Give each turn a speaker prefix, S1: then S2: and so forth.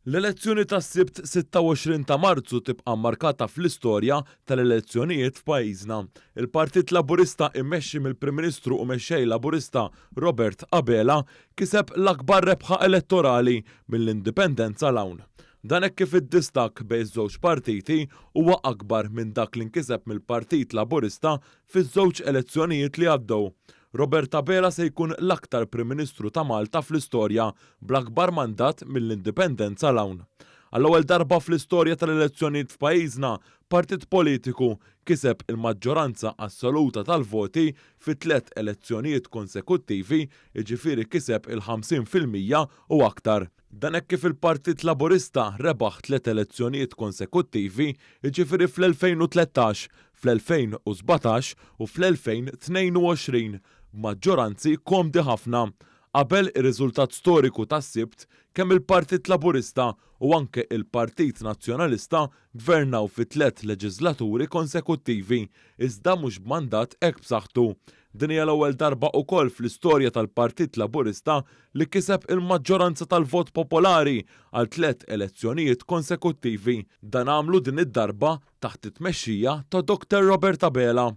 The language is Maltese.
S1: L-elezzjoni tas-Sibt 26 ta' Marzu tibqa' mmarkata fl-istorja tal-elezzjonijiet f'pajjiżna. Il-Partit Laburista immexxi mill-Prim Ministru u Mexxej Laburista Robert Abela kiseb l-akbar rebħa elettorali mill-Indipendenza 'l hawn. Dan hekk kif id-distakk bejn iż-żewġ partiti huwa akbar minn dak li nkiseb mill-Partit Laburista fiż-żewġ elezzjonijiet li għaddew. Robert Abela se jkun l-aktar Prim Ministru ta' Malta fl-istorja bl-akbar mandat mill-Indipendenza 'l hawn. Għall-ewwel darba fl-istorja tal-elezzjonijiet f'pajjiżna, partit politiku kiseb il-maġġoranza assoluta tal-voti fi tlett elezzjonijiet konsekuttivi, jiġifieri kiseb il-50% u aktar. Dan hekk kif il-Partit Laburista rebaħ tlett elezzjonijiet konsekuttivi, jiġifieri fl-2013, fl-2017 u fl-2022, b'maġġoranzi komdi ħafna. Qabel ir-riżultat storiku tas-Sibt, kemm il-Partit Laburista u anke il-Partit Nazzjonalista gvernaw fi tlett leġiżlaturi konsekuttivi, iżda mhux b'mandat hekk b'saħħtu. Din hija l-ewwel darba ukoll fl-istorja tal-Partit Laburista li kiseb il-maġġoranza tal-vot popolari għal tlett elezzjonijiet konsekuttivi. Dan għamlu din id-darba taħt it-tmexxija ta' Dr Robert Abela.